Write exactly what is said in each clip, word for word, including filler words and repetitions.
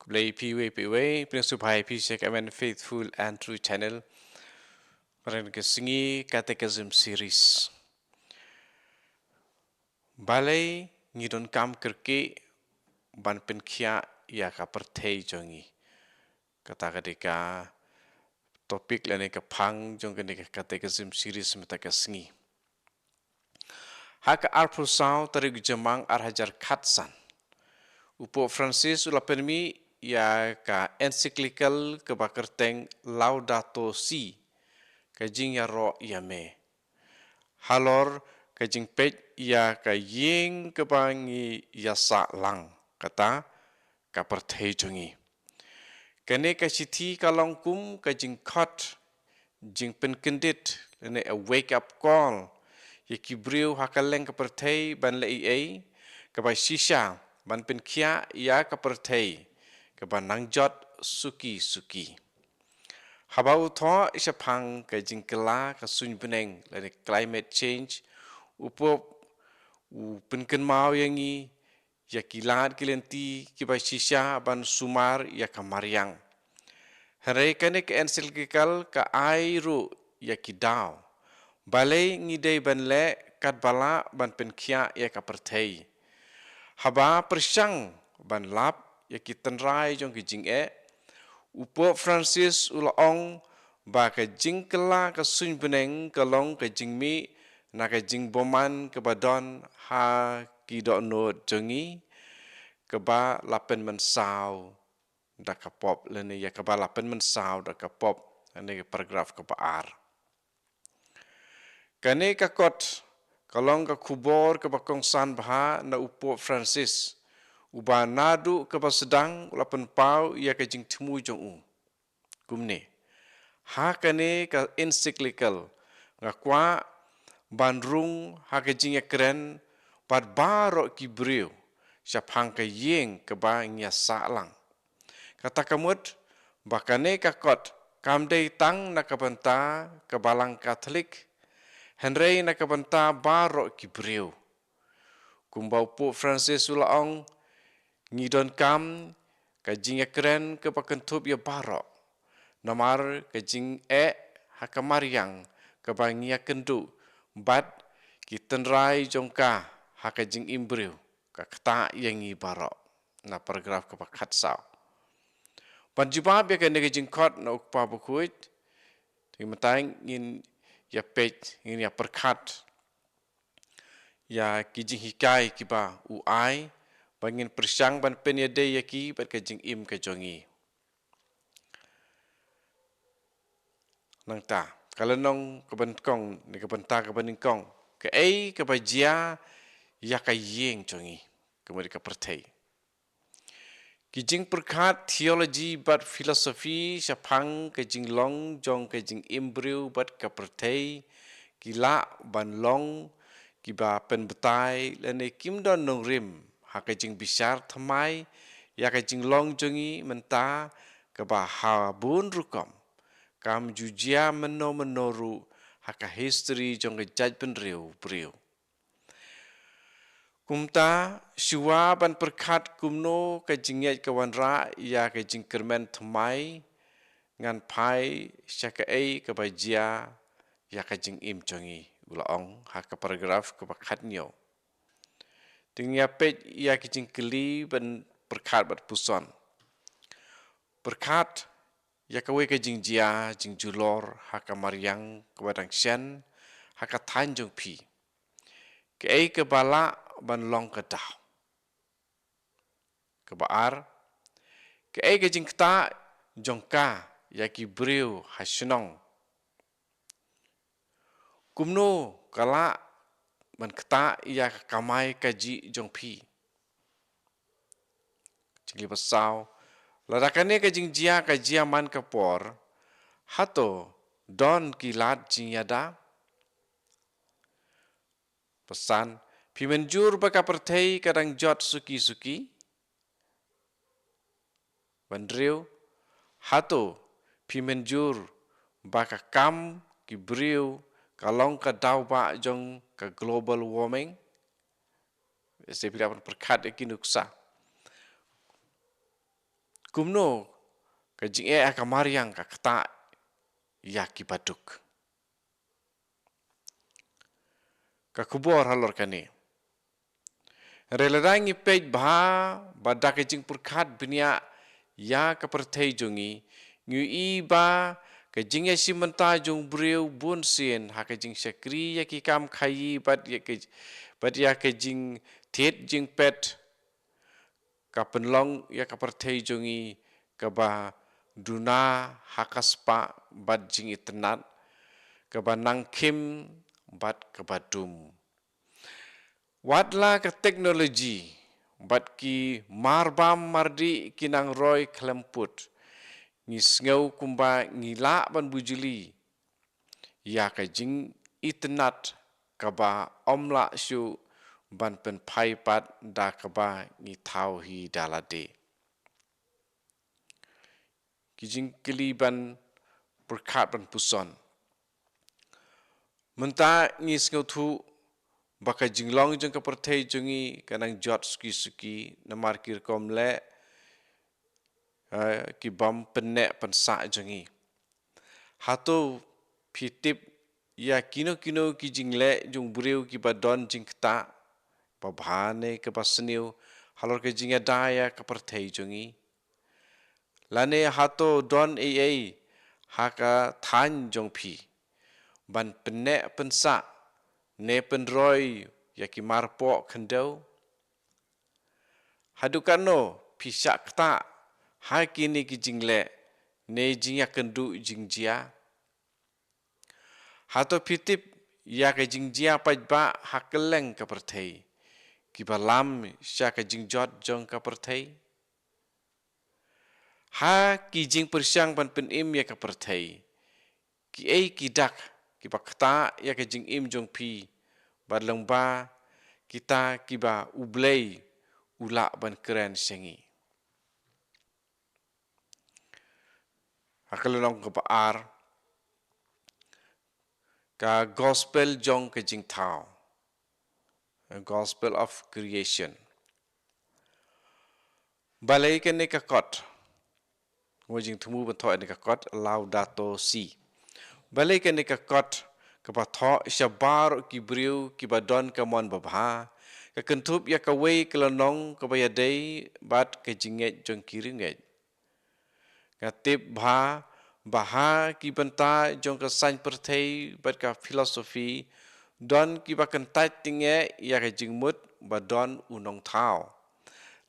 Khublei phi wei phi wei, pynshai phi sha ka M N Faithful and True Channel. Ren ka sngi Catechism Series. Balei ngi donkam kyrkieh ban pynkhiah ïa ka pyrthei jong ngi? Kata ka dei ka topic lane ka phang jong kane ka Catechism Series mynta ka sngi. Ha ka arphew saw tarik Jymmang ar hajar khatsan, u Pope Francis u la pynmih ïa ka encyclical kaba kyrteng Laudato Si, ka jingïaroh ïa me, halor ka jingpeit ïa ka ïing kaba ngi ïasah lang, kata ka pyrthei jong ngi. Kane ka shithi ka long kum ka jingkhot, jingpynkyndit, lane a wake up call ïa ki briew ha kylleng ka pyrthei ban leh ei ei kaba shisha ban pynkhiah ïa ka pyrthei kaba nang jot suki suki. Haba u thoh shaphang ka jingkylla ka suiñ bneng lane climate change, u Pope u pynkynmaw ïa ngi ïa ki lad ki lynti kiba shisha ban sumar ïa ka mariang. Hynrei kane ka encyclical ka ai ruh ïa ki daw. Balei ngi dei ban leh katba lah ban pynkhiah ïa ka pyrthei? Haba pyrshang ban lap ïa ki tynrai jong ki jingeh, u Pope Francis u la ong ba ka jingkylla ka suiñ bneng ka long ka jingmih na ka jingbymman kaba don ha ki dohnud jong ngi, kaba la pynmynsaw da ka Pope, lane ïa kaba la pynmynsaw da ka Pope, lane ka paragraph kaba ar. Kane ka kot ka long ka khubor kaba kongsan bha na u Pope Francis, uba naduh kaba sdang u la pynpaw ïa ka jingthmu jong u. Kumne, ha kane ka encyclical nga kwah ban rung ha ka jingïakren bad baroh ki briew shaphang ka ïing kaba ngi ïasah lang. Kata ka mut ba kane ka kot kam dei tang na ka bynta ka Balang Katholik, hynrei na ka bynta baroh ki briew. Kumba u Pope Francis u la ong, ngi donkam ka jingïakren kaba kynthup ïa baroh, namar ka jingeh ha ka mariang kaba ngi ïakynduh bad ki tynrai jong ka ha ka jingim briew ka ktah ïa ngi baroh, na paragraph kaba khatsaw. Ban jubab ïa kane ka jingkhot na u Kpa Bakhuid, te mynta ngin ïa peit, ngin ïa pyrkhat ïa ki jinghikai kiba u ai, ba ngin pyrshang ban pynïadei ïa ki bad ka jingim ka jong ngi. Nangta, ka lynnong kaba nyngkong, ne ka bynta kaba nyngkong, kaei kaba jia ïa ka ïing jong ngi, ka mut ka pyrthei. Ki jingpyrkhat theology bad philosophy shaphang ka jinglong jong ka jingim briew bad ka pyrthei, ki lah ban long kiba pynbatai lane kim don nongrim ha ka jingbishar thymmai ïa ka jinglong jong ngi mynta, kaba ha bun rukom kam ju jia mynno mynno ruh ha ka history jong ka jaitbynriew briew. Kumta, shuwa ban pyrkhat kumno ka jingngeit ka wanrah ïa ka jingkyrmen thymmai, ngan phai sha kaei kaba jia ïa ka jingim jong ngi, u la ong ha ka paragraph kaba khathynñiew. Te ngin ïa peit ïa ki jingkylli ban pyrkhat bad puson. Pyrkhat ïa kawei ka jingjia jingjulor ha ka mariang kaba dang shen ha ka thaiñ jong phi. Kaei kaba lah ban long ka daw? Kaba ar, kaei ka jingktah jong ka ïa ki briew ha shnong? Kumno ka lah ban ktah ïa ka kamai kajih jong phi? Jingkylli ba saw, lada kane ka jingjia ka jia man ka por, hato don ki lad jingïada? Ba san, phi mynjur ba ka pyrthei ka dang jot suki suki? Ba hynriew, hato phi mynjur ba ka kam ki briew ka long ka daw ba jong ka global warming? Sa phi lah ban pyrkhat ïa ki nuksa. Kumno ka jingeh ha ka mariang ka ktah ïa ki baduk. Ka khubor halor kane. Hynrei lada ngi peit bha bad da ka jingpyrkhat bniah ïa ka pyrthei jong ngi, ngi ïohi ba ka jingïashim bynta jong u briew bunsien ha ka jingshakri ïa ki kam khaïi bad ïa ka, bad ïa ka jingthied jingpet, ka pynlong ïa ka pyrthei jong ngi kaba duna ha ka spah bad jingitynnad, kaba nangkhim bad kaba dum. Wat la ka teknoloji bad ki marbam mardih ki nang roi khlem put, ngi sngew kumba ngi lah ban bujli ïa ka jingitynnad kaba ym lah shuh ban pynphai pat da kaba ngi thaw hi da lade. Ki jingkylli ban pyrkhat ban puson. Mynta ngi sngewthuh ba ka jinglong jong ka pyrthei jong ngi ka nang jot suki suki namar ki rukom leh, eh, ki bym pynneh pynsah jong ngi. Hato phi tip ïa kino kino ki jingleh jong u briew kiba don jingktah, ba bha ne kaba sniew, halor ka jingïada ïa ka pyrthei jong ngi? Lane hato don ei ei ha ka thaiñ jong phi ban pynneh pynsah ne pynroi ïa ki marpoh khyndew? Haduh katno phi shah ktah ha kine ki jingleh ne jingïakynduh jingjia? Hato phi tip ïa ka jingjia paidbah ha kylleng ka pyrthei kiba lam sha ka jingjot jong ka pyrthei? Ha ki jingpyrshang ban pynim ïa ka pyrthei, kiei ki dak kiba ktah ïa ka jingim jong phi bad lyngba kita kiba U Blei u lah ban kren sha ngi? Ha ka lynnong kaba ar, ka gospel jong ka jingthaw, a gospel of creation. Balei kane ka kot? Nga jingthmu ban thoh ïa kane ka kot, Laudato Si. Balei kane ka kot kaba thoh shabar ki briew kiba don ka mon babha, ka kynthup ïa kawei ka lynnong kaba ïadei bad ka jingngeit jong ki riewngeit. Nga tip bha ba ha ki bynta jong ka science pyrthei bad ka philosophy, don kiba kyntait tyngeh ïa ka jingmut ba don u nongthaw,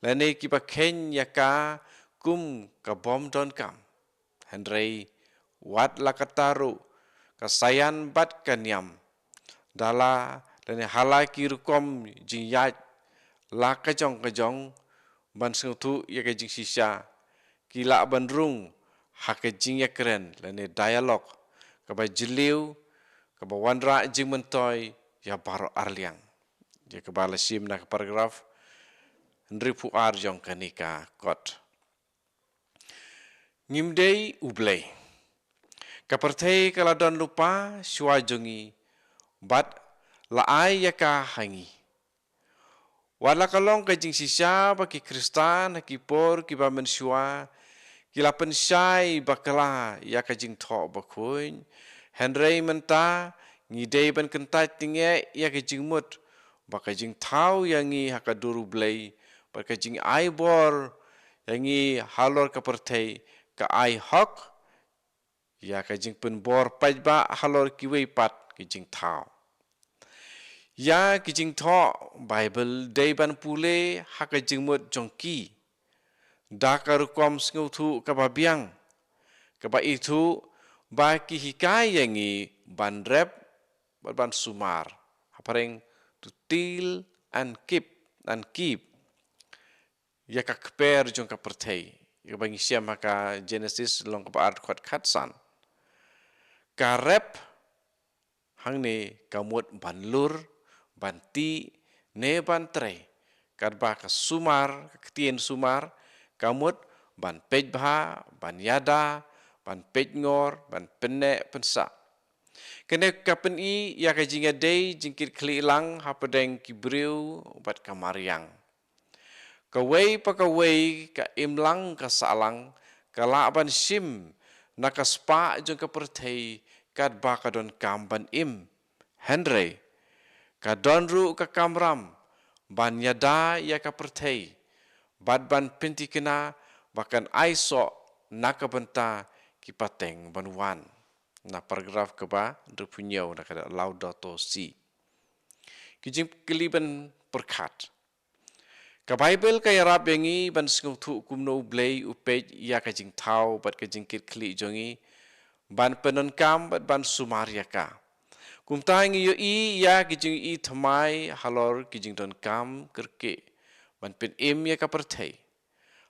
lane kiba kheiñ ïa ka kum ka bym donkam. Hynrei wat la katta ruh, ka saian bad ka niam, da la lane ha la ki rukom jingïaid la ka jong ka jong ban sngewthuh ïa ka jingshisha, ki lah ban rung ha ka jingïakren lane dialogue kaba jylliew, kaba wanrah jingmyntoi ïa baroh arliang. Ïa kaba la shim na ka paragraph hynriewphew ar jong kane ka kot. Ngim dei U Blei. Ka pyrthei ka la don lypa shuwa jong ngi bad la ai ïa ka ha ngi. Wat la ka long ka jingshisha ba ki Khristan ha ki por kiba mynshuwa ki la pynshai bakla ïa ka jingthoh bakhuid, hynrei mynta ngi dei ban kyntait tyngeh ïa ka jingmut ba ka jingthaw ïa ngi ha ka dur U Blei bad ka jingai bor ïa ngi halor ka pyrthei ka ai hok ïa ka jingpynbor paidbah halor kiwei pat ki jingthaw. Ïa ki jingthoh Baibl dei ban pule ha ka jingmut jong ki, da ka rukom sngewthuh kaba biang, kaba ithuh ba ki hikai ïa ngi ban rep bad ban sumar. Hapdeng to till and keep, and keep. Ïa ka kper jong ka pyrthei, ïa kaba ngi shem ha ka Genesis lynnong kaba ar dkhot khatsan. Ka rep hangne ka mut ban lur, ban tih, ne ban trei. Katba ka sumar, ka ktien sumar, ka mut ban peit bha, ban ïada, ban peit ngor, ban pynneh pynsah. Kane ka pyni ïa ka jingïadei jingkitkhlieh lang hapdeng ki briew bad ka mariang. Kawei pa kawei ka imlang ka sahlang ka lah ban shim na ka spah jong ka pyrthei katba ka donkam ban im. Hynrei ka don ruh ka kamram ban ïada ïa ka pyrthei bad ban pyntikna ba kan ai soh na ka bynta ki pateng ban wan. Na paragraph kaba hynriewphew hynñiew na ka Laudato Si. Ki jingkylli ban pyrkhat. Ka Baibl ka ïarap ïa ngi ban sngewthuh kumno U Blei u peit ïa ka jingthaw bad ka jingkitkhlieh jong ngi, ban pyndonkam bad ban sumar ïa ka. Kumta ngi ïohi ïa ki jingïohi thymmai halor ki jingdonkam kyrkieh ban pynim ïa ka pyrthei.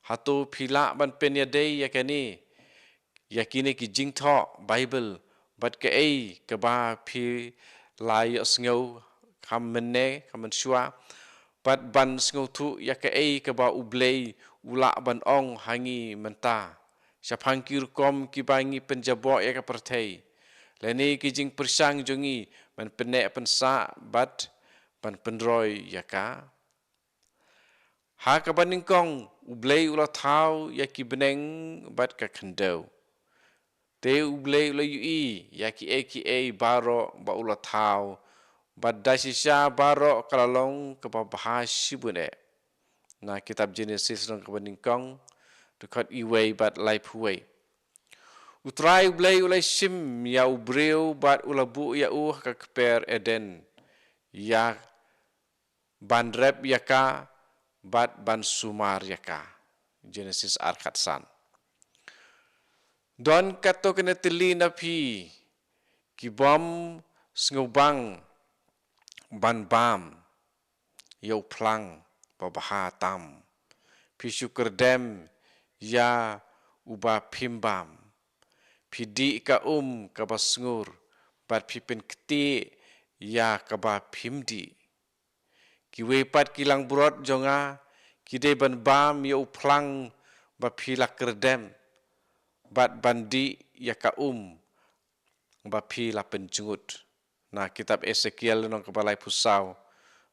Hato phi lah ban pynïadei ïa kane, ïa kine ki jingthoh Baibl bad kaei kaba phi la ïohsngew kham mynne kham mynshuwa, bad ban sngewthuh ïa kaei kaba U Blei u lah ban ong ha ngi mynta shaphang ki rukom kiba ngi pynjaboh ïa ka pyrthei, lane ki jingpyrshang jong ngi ban pynneh pynsah bad ban pynroi ïa ka. Ha kaba nyngkong, U Blei u la thaw ïa ki bneng bad ka khyndew. Te U Blei u la ïohi ïa kiei kiei baroh ba u la thaw, bad da shisha baroh ka la long kaba bha shibun eh. Na kitab Jenesis lynnong kaba nyngkong, dkhot iwei bad laiphew wei. U Trai U Blei u la shim ïa u briew bad u la buh ïa u ha ka kper Eden, ïa ban rep ïa ka bad ban sumar ïa ka. Jenesis ar khatsan. Don katto katne tylli na phi kibym sngewbang ban bam ïa u phlang ba bha tam. Phi shu kyrdem ïa uba phim bam. Phi dih ka um kaba sngur bad phi pynktieh ïa kaba phim dih. Kiwei pat ki langbrot jong nga ki dei ban bam ïa u phlang ba phi la kyrdem bad ban dih ïa ka um ba phi la pynjngut. Na kitab Esekiel lynnong kaba laiphew saw,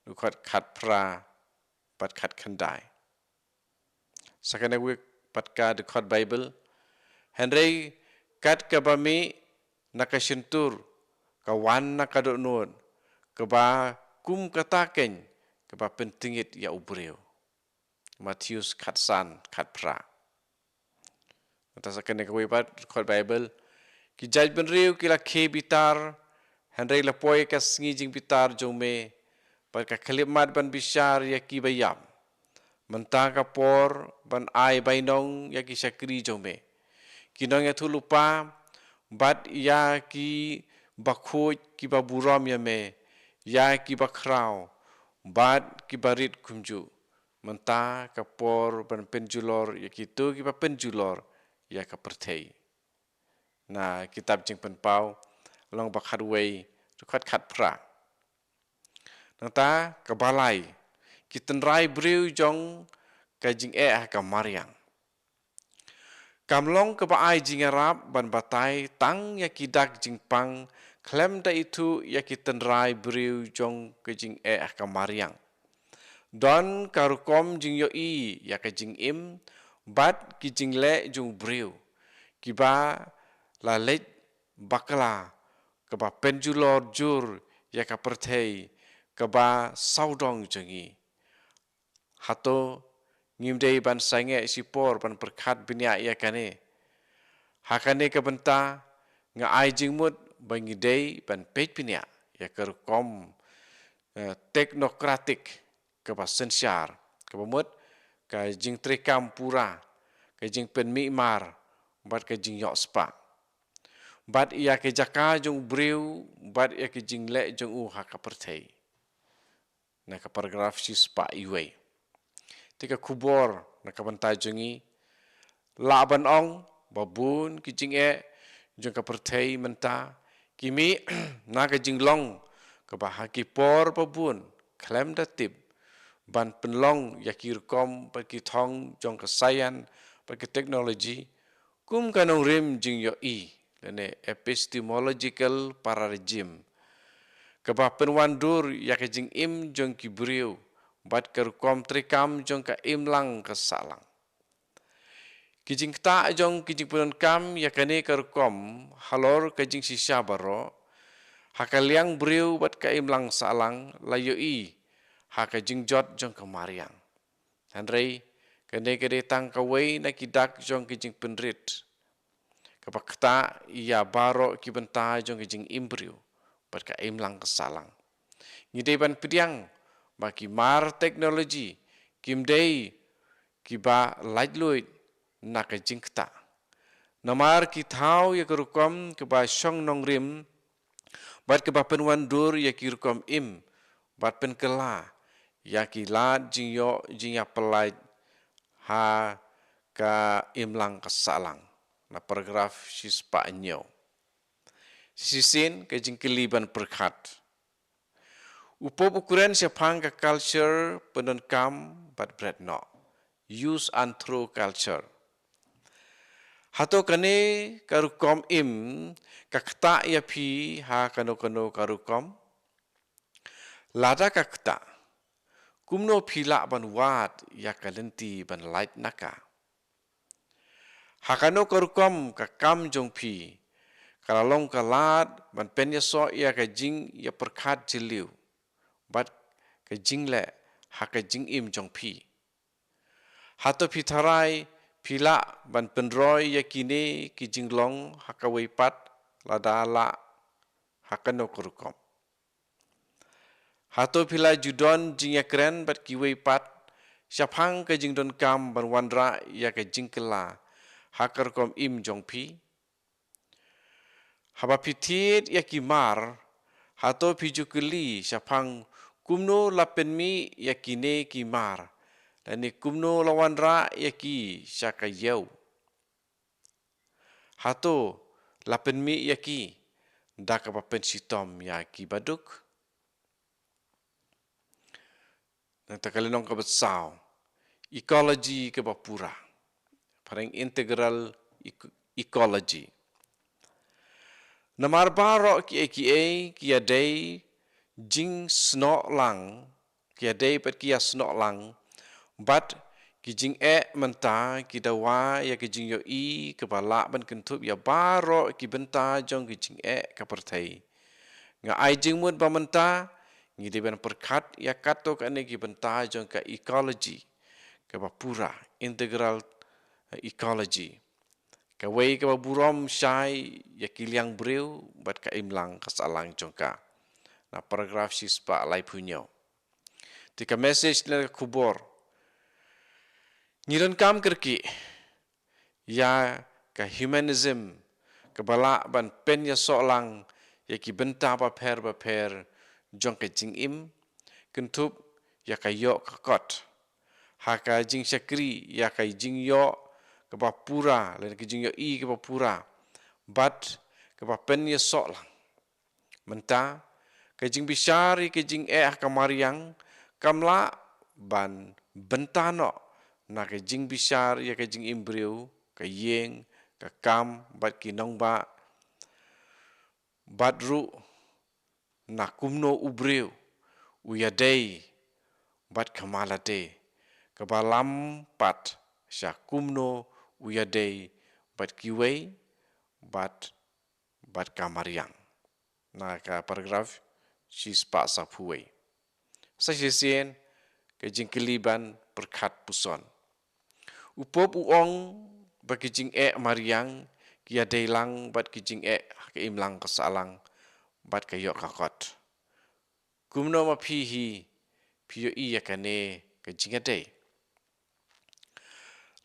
dkhot khatphra bad khatkhyndai. Sa kane wik pat ka dkhot Baibl. Hynrei kat kaba mih na ka shyntur ka wan na ka dohnud, kaba kum kata keiñ kaba pyntngit ïa u briew. Matheus khatsan khatphra. Nangta sa kane kawei pat dkhot Baibl. Ki jaitbynriew ki la khie bitar, hynrei la poi ka sngi jingbitar jong me, bad ka khyllipmat ban bishar ïa kiba ïap. Mynta ka por ban ai bainong ïa ki shakri jong me, ki nongïathuhlypa, bad ïa kiba khuid kiba burom ïa me, ïa kiba khraw bad kiba rit kumjuh. Mynta ka por ban pynjulor ïa kito kiba pynjulor ïa ka pyrthei. Na kitab Jingpynpaw lynnong ba khatwei, dkhot khatphra. Nangta kaba lai, ki tynrai briew jong ka jingeh ha ka mariang. Kam long kaba ai jingïarap ban batai tang ïa ki dak jingpang khlem da ithuh ïa ki tynrai briew jong ka jingeh ha ka mariang. Don ka rukom jingïohi ïa ka jingim bad ki jingleh jong u briew kiba la leit bakla, kaba pynjulor jur ïa ka pyrthei kaba sawdong jong ngi. Hato ngim dei ban sangeh shipor ban pyrkhat bniah ïa kane? Ha kane ka bynta nga ai jingmut ba ngi dei ban peit bniah ïa ka rukom, eh, teknokratik kaba synshar, kaba mut ka jingtreikam pura, ka jingpynmihmar bad ka jingïohspah, bad ïa ka jaka jong u briew bad ïa ka jingleh jong u ha ka pyrthei. Na ka paragraph shispah iwei. Te ka khubor na ka bynta jong ngi, lah ban ong ba bun ki jingeh jong ka pyrthei mynta ki mih na ka jinglong kaba ha ki por ba bun khlem da tip ban pynlong ïa ki rukom bad ki thong jong ka science bad ki technology kum ka nongrim jingïohi, lane epistemological paradigm, kaba pynwandur ïa ka jingim jong ki briew bad ka rukom treikam jong ka imlang ka sahlang. Ki jingktah jong ki jingpyndonkam ïa kane ka rukom halor ka jingshisha baroh ha ka liang briew bad ka imlang sahlang la ïohi ha ka jingjot jong ka mariang. Hynrei kane ka dei tang kawei na ki dak jong ki jingpynrit kaba ktah ïa baroh ki bynta jong ki jingim briew bad ka imlang ka sahlang. Ngi dei ban pdiang ba ki mar teknoloji kim dei kiba laitluid na ka jingktah. Namar ki thaw ïa ka rukom kaba shong nongrim bad kaba pynwandur ïa ki rukom im bad pynkylla ïa ki lad jingïoh jingïapyllait ha ka imlang ka sahlang. Na paragraph shispah hynñiew. Shisien ka jingkylli ban pyrkhat. U pop u kren shaphang ka culture pyndonkam bad bret noh. Use and throw culture. Hato kane ka rukom im ka ktah ïa phi ha kano kano ka rukom? Lada ka ktah, kumno phi lah ban wad ïa ka lynti ban lait na ka? Ha kano ka rukom ka kam jong phi ka la long ka lad ban pynïasoh ïa ka jingïapyrkhat jylliew bad ka jingleh ha ka jingim jong phi? Hato phi tharai phi lah ban pynroi ïa kine ki jinglong ha kawei pat? Lada lah, ha kano ka rukom? Hato phi la ju don jingïakren bad kiwei pat shaphang ka jingdonkam ban wanrah ïa ka jingkylla ha ka rukom im jong phi? Haba phi thied ïa ki mar, hato phi ju kylli shaphang kumno la pynmih ïa kine ki mar lane kumno la wanrah ïa ki sha ka ïew? Hato la pynmih ïa ki da kaba pynshitom ïa ki baduk? Nangta ka lynnong kaba saw, ecology kaba pura. Phareng integral ec-, ecology. Namar baroh kiei kiei ki ïadei jingsnoh lang, ki ïadei bad ki ïasnoh lang bad ki jingeh mynta, ki dawa ïa ki jingïohi kaba lah ban kynthup ïa baroh ki bynta jong ki jingeh ka pyrthei. Nga ai jingmut ba mynta ngi dei ban pyrkhat ïa katto katne ki bynta jong ka ecology kaba pura, integral, eh, ecology. Kawei kaba burom shai ïa ki liang briew bad ka imlang ka sahlang jong ka. Na paragraph shispah laiphew hynñiew. Te ka message lane ka khubor, ngi donkam kyrkieh ïa ka humanism kaba lah ban pynïasoh lang ïa ki bynta bapher bapher jong ka jingim, kynthup ïa ka ïoh ka kot, ha ka jingshakri ïa ka jingïoh kaba pura lane ka jingïohi kaba pura bad kaba pynïasoh lang. Mynta ka jingbishar ïa ka jingeh ha ka mariang kam lah ban bynta noh na ka jingbishar ïa ka jingim briew, ka ïing, ka kam bad ki nongbah, bad ruh na kumno u briew u ïadei bad ka mala de, kaba lam pat sha kumno u ïadei bad kiwei bad, bad ka mariang. Na ka paragraph shispah sawphew wei. Sa shisien ka jingkylli ban pyrkhat puson. U pop u ong ba ki jingeh mariang ki ïadei lang bad ki jingeh ha ka imlang ka sahlang bad ka ïoh ka kot. Kumno ma phi hi, phi ïohi ïa kane ka jingïadei?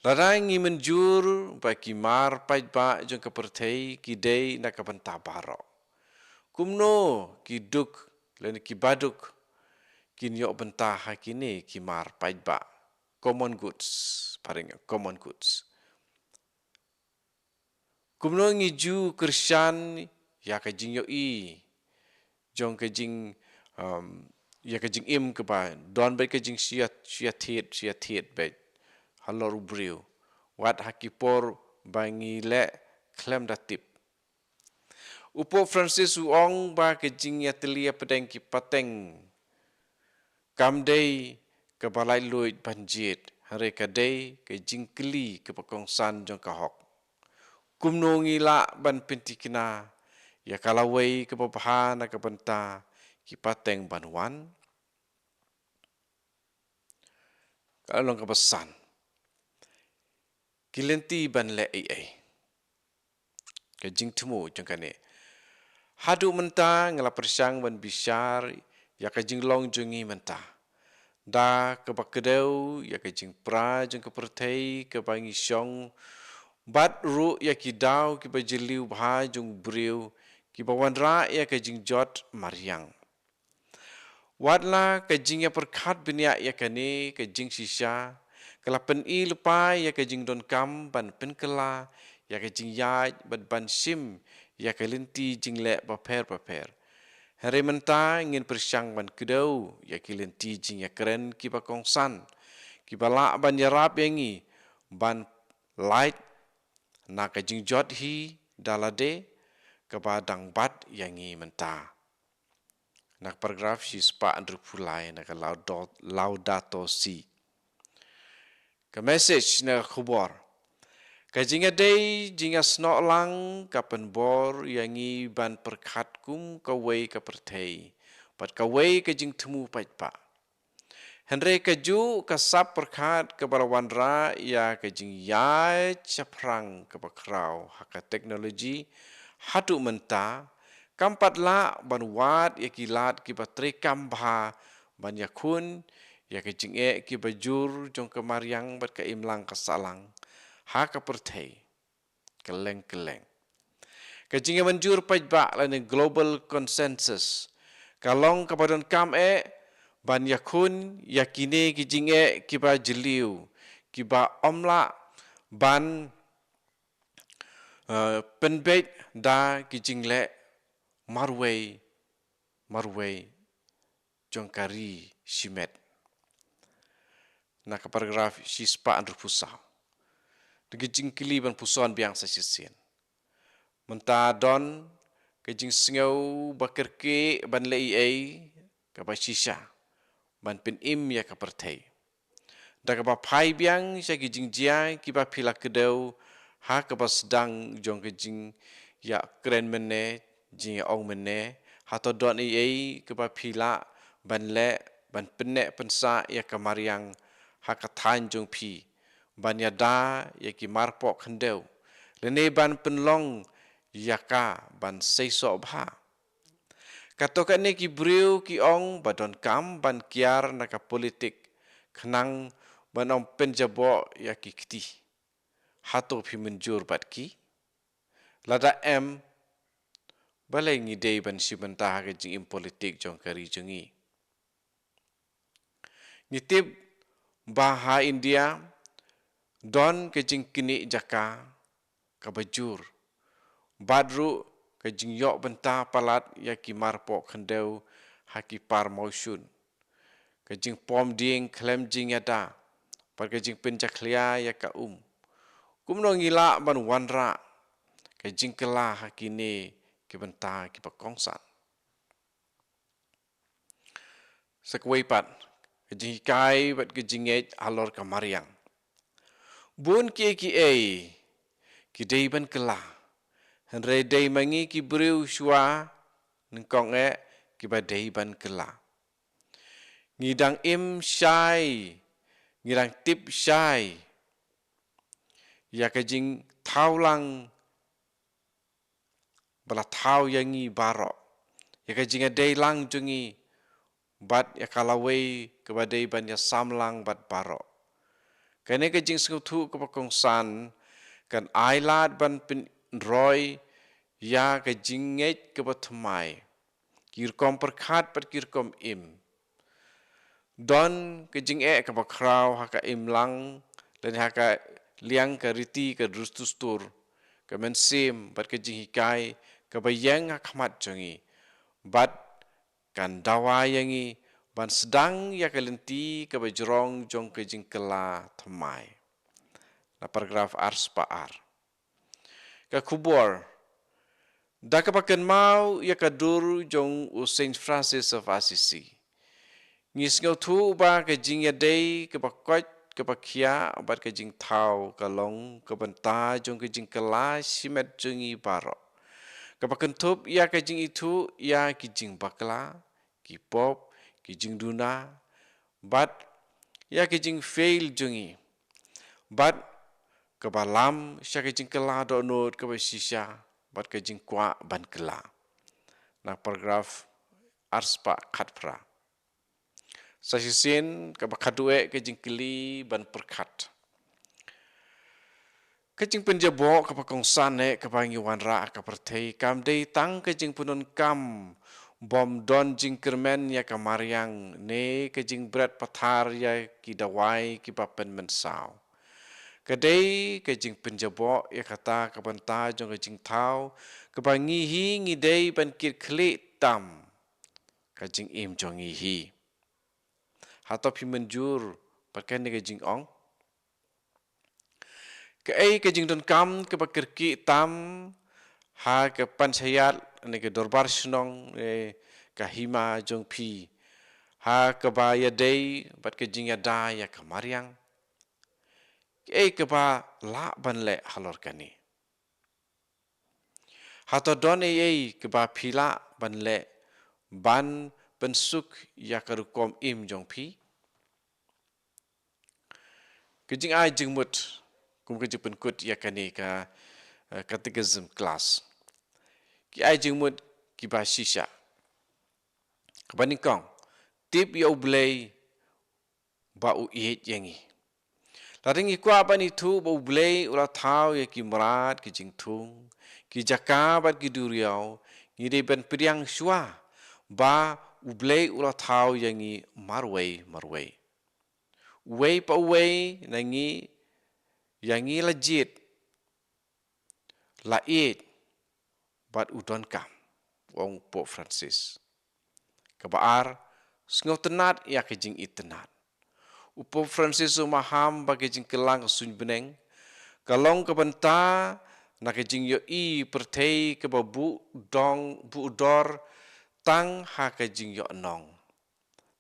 Lada ngi mynjur ba ki mar paidbah jong ka pyrthei ki dei na ka bynta baroh, kumno ki duk lane ki baduk kin ïoh bynta ha kine ki mar paidbah, common goods, phareng common goods? Kumno ngi ju kyrshan ïa ka jingïohi jong ka jing, um, ïa ka jingim kaba don bad ka jingshia, shia thied, shia thied bad halor u briew, wat ha ki por ba ngi leh khlem da tip? U Pope Francis u ong ba ka jingïatylli ïapdeng ki pateng kam dei kaba laitluid ban jied, hynrei ka dei ka jingkylli kaba kongsan jong ka hok. Kumno ngi lah ban pyntikna ïa ka lawei kaba bha na ka bynta ki pateng ban wan? Ka long kaba san. Ki lynti ban leh ei ei. Ka jingthmu jong kane. Haduh mynta nga la pyrshang ban bishar ïa ka jinglong jong ngi mynta. Da kaba kdew ïa ka jingpra jong ka pyrthei kaba ngi shong, bad ruh ïa ki daw kiba jylliew bha jong briew kiba wanrah ïa ka jingjot mariang. Wat la ka jingïapyrkhat bniah ïa kane ka jingshisha ka la pyni lypa ïa ka jingdonkam ban pynkylla ïa ka jingïaid bad ban shim ïa ka lynti jingleh bapher bapher. Hynrei mynta ngin pyrshang ban kdew ïa ki lynti jingïakren kiba kongsan, kiba lah ban ïarap ïa ngi ban lait na ka jingjot hi da lade kaba dang bat ïa ngi mynta. Na ka paragraph shispah hynriewphew lai na ka Laudo-, Laudato Si. Ka message na ka khubor. Ka jingïadei jingïasnoh lang ka pynbor ïa ngi ban pyrkhat kum kawei ka pyrthei bad kawei ka jingthmu paidbah. Hynrei kajuh ka sap pyrkhat kaba la wanrah ïa ka jingïaid shaphrang kaba khraw ha ka teknoloji haduh mynta, kam pat lah ban wad ïa ki lad kiba treikam bha ban ïakhun ïa ka jingeh kiba jur jong ka mariang bad ka imlang ka sahlang ha ka pyrthei. Kylleng kylleng. Ka jingïamynjur paidbah lane global consensus ka long kaba donkam eh ban ïakhun ïa kine ki jingeh kiba jylliew, kiba ym lah ban, eh, pynbeit da ki jingleh marwei marwei jong ka ri shimet. Na ka paragraph shispah hynriewphew saw. Da ka jingkylli ban puson biang sa shisien. Mynta don ka jingsngew ba kyrkieh ban leh ei ei kaba shisha ban pynim ïa ka pyrthei. Da kaba phai biang sha ki jingjia kiba phi la kdew ha kaba sdang jong ka jingïakren mynne, jingïaong mynne, hato don ei ei kaba phi lah ban leh ban pynneh pynsah ïa ka mariang ha ka thaiñ jong phi ban ïada ïa ki marpoh khyndew lane ban pynlong ïa ka ban seisoh bha? Kato kane ki briew ki ong ba donkam ban kiar na ka politik khnang ban ym pynjaboh ïa ki kti. Hato phi mynjur bad ki? Lada em, balei ngi dei ban shim bynta ha ka jingim politik jong ka ri jong ngi? Ngi tip ba ha India don ka jingknieh jaka kaba jur bad ruh ka jingïoh bynta palat ïa ki marpoh khyndew ha ki par mawshun, ka jingpom dieng khlem jingïada bad ka jingpynjakhlia ïa ka um. Kumno ngi lah ban wanrah ka jingkylla ha kine ki bynta kiba kongsan? Sa kawei pat, ka jinghikai bad ka jingngeit halor ka mariang. Bun kiei kiei ki dei ban kylla, hynrei dei ma ngi ki briew shuwa nyngkong eh kiba dei ban kylla. Ngi dang im shai, ngi dang tip shai ïa ka jingthaw lang ba la thaw ïa ngi baroh, ïa ka jingïadei lang jong ngi bad ïa ka lawei kaba dei ban ïasam lang bad baroh. Kane ka jingsngewthuh kaba kongsan kan ailad ban pynroi ïa ka jingngeit kaba thymmai, ki rukom pyrkhat bad ki rukom im. Don ka jingeh kaba khraw ha ka imlang lane ha ka liang ka riti ka dustur, ka mynsiem bad ka jinghikai kaba ïeng ha khmat jong ngi, bad kan dawa ïa ngi ban sdang ïa ka lynti kaba jrong jong ka jingkylla thymmai. Na paragraph arspah ar. Ka khubor. Da kaba kynmaw ïa ka dur jong u Saint Francis of Assisi, Ngi sngewthuh ba ka jingïadei kaba koit, kaba khiah bad ka jingthaw ka long ka bynta jong ka jingkylla shimet jong ngi baroh, kaba kynthup ïa ka jingithuh ïa ki jingbakla, ki pop, ki jingduna, bad ïa ka jingfail jong ngi, bad kaba lam sha ka jingkylla dohnud kaba shisha bad ka jingkwah ban kylla. Na paragraph arspah khatphra. Sa shisien kaba khadduh eh ka jingkylli ban pyrkhat. Ka jingpynjaboh kaba kongsan eh kaba ngi wanrah ha ka pyrthei kam dei tang ka jingpyndonkam bym don jingkyrmen ïa ka mariang ne ka jingbret pathar ïa ki dawai kiba pynmynsaw. Ka dei ka jingpynjaboh ïa kata ka bynta jong ka jingthaw kaba ngi hi ngi dei ban kit khlieh tam ka jingim jong ngi hi. Hato phi mynjur bad kane ka jingong? Kaei ka jingdonkam kaba kyrkieh tam ha ka panchayat ne ka dorbar shnong ne ka hima jong phi ha kaba ïadei bad ka jingïada ïa ka mariang? Kaei kaba lah ban leh halor kane? Hato don ei ei kaba phi lah ban leh ban pynsuk ïa ka rukom im jong phi? Ka jingai jingmut kum ka jingpynkut ïa kane ka, eh, catechism class. Ki ai jingmut kiba shisha. Kaba nyngkong, tip ïa U Blei ba u ïeit ïa ngi. Lada ngi kwah ban ithuh ba U Blei u la thaw ïa ki mrad, ki jingthung, ki jaka bad ki duriaw, ngi dei ban pdiang shuwa ba U Blei u la thaw ïa ngi marwei marwei. Uwei pa uwei na ngi, ïa ngi la jied, la ïeit bad u donkam, ong Pope Francis. Kaba ar, sngewtynnad ïa ka jingitynnad. U Pope Francis u maham ba ka jingkylla ka suiñ bneng ka long ka bynta na ka jingïohi pyrthei kaba buh dor, buh dor tang ha ka jingïohnong.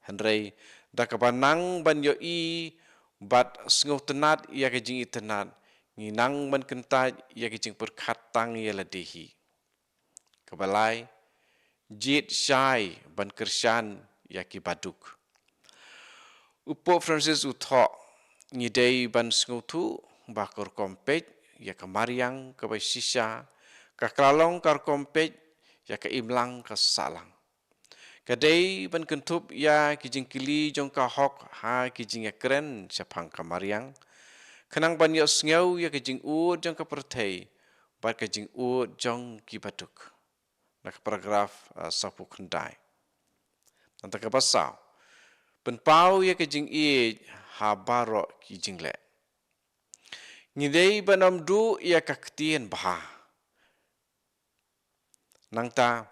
Hynrei da kaba nang ban ïohi bad sngewtynnad ïa ka jingitynnad, ngi nang ban kyntait ïa ka jingpyrkhat tang ïa lade hi. Kaba lai, jied shai ban kyrshan ïa kiba duk. U Pope Francis u thoh, ngi dei ban sngewthuh ba ka rukom peit ïa ka mariang kaba shisha ka la long ka rukom peit ïa ka imlang ka sahlang. Ka dei ban kynthup ïa ki jingkylli jong ka hok ha ki jingïakren shaphang ka mariang, khnang ban ïohsngew ïa ka jingud jong ka pyrthei bad ka jingud jong kiba duk. Na ka paragraph, ah, sawphew khyndai. Nangta kaba saw, pynpaw ïa ka jingïeit ha baroh ki jingleh. Ngi dei ban ym duh ïa ka ktien bha, nangta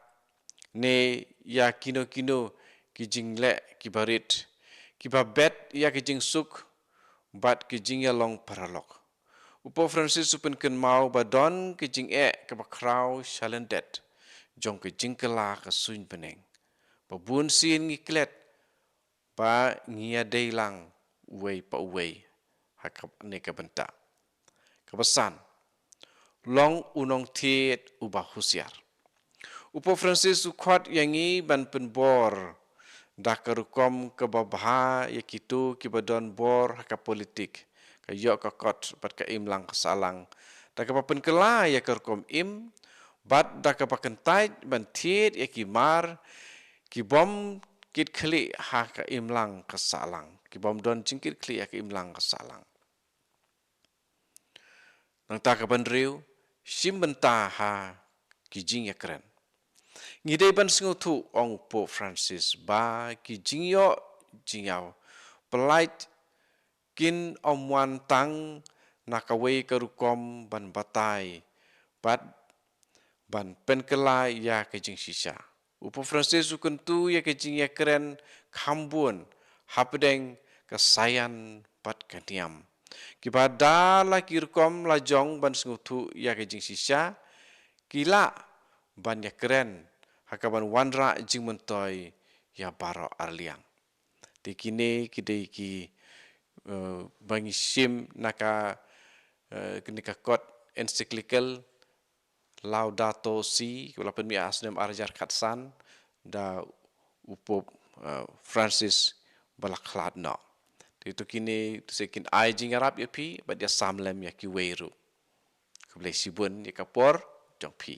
ne ïa kino kino ki jingleh kiba rit, kiba bet ïa ka jingsuk bad ka jingïalong paralok. U Pope Francis u pynkynmaw ba don ka jingeh kaba khraw shalyndet jong ka jingkylla ka suiñ bneng, ba bun sien ngi klet ba ngi ïadei lang uwei pa uwei ha kane ka bynta. Kaba san, long u nongthied uba husiar. U Pope Francis u khot ïa ngi ban pynbor da ka rukom kaba bha ïa kito kiba don bor ha ka politik, ka ïoh ka kot bad ka imlang ka sahlang, da kaba pynkylla ïa ka rukom im bad da kaba kyntait ban thied ïa ki mar ki bym kit khlieh ha ka imlang ka sahlang, ki bym don jingkit khlieh ha ka imlang ka sahlang. Nangta kaba hynriew, shim bynta ha ki jingïakren. Ngi dei ban sngewthuh, ong Pope Francis, ba ki jingïoh jingïapyllait kin ym wan tang na kawei ka rukom ban batai bad ban pynkylla ïa ka jingshisha. U Pope Francis u kyntu ïa ka jingïakren kham bun hapdeng ka saïan bad ka niam. Kiba da la ki rukom lajong ban sngewthuh ïa ka jingshisha, ki lah ban ïakren ha kaban wanrah jingmyntoi ïa baroh arliang. Te kine ki dei ki, eh, ba ngi shim na ka, eh, kine ka kot encyclical Laudato Si, kaba la pynmih ha snem ar hajar khatsan da u Pope, eh, Francis ba la khlad noh. Te to kine to sa kin ai jingïarap ïa phi bad ïa sam lem ïa kiwei ruh. Khublei shibun ïa ka por jong phi.